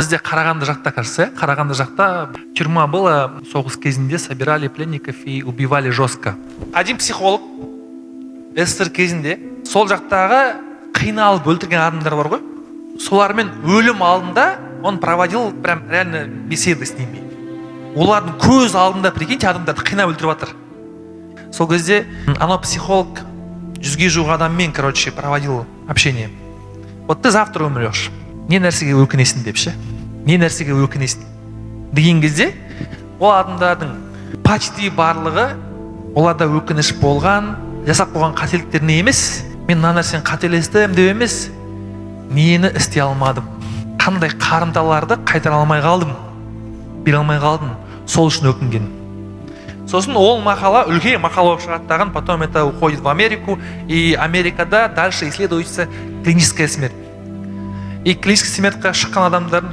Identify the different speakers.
Speaker 1: Бізде Қарағанды жақта, кажется, иә, Қарағанды жақта тюрьма была соғыс кезінде, собирали пленников и убивали жестко. Один психолог СССР кезінде сол жақтағы қиналып өлтірген адамдар бар ғой, солармен өлім алдында он проводил прям реально беседы с ними. Олардың көз алдында, прикиньте, адамдарды қинап өлтіріп жатыр. Сол кезде анау психолог 100-ге жуық адаммен, короче, проводил общение. «Вот ты завтра умрешь, не нәрсеге өкінесің?» – деп ше. «Не нәрсеге өкінесің?» деген кезде ол адамдардың почти барлығы оларда өкініш болған жасап қойған қателіктеріне емес, «мен мына нәрсені қателестім» деп емес, «нені істей алмадым, қандай қарымталарды қайтара алмай қалдым, бере алмай қалдым», сол үшін өкінген. Сосын ол мақала үлкен мақала болып шығады дағы, потом это уходит в Америку, и Америкада дальше исследуется клиническая смерть. И клинический смерть қа шыққан адамдардың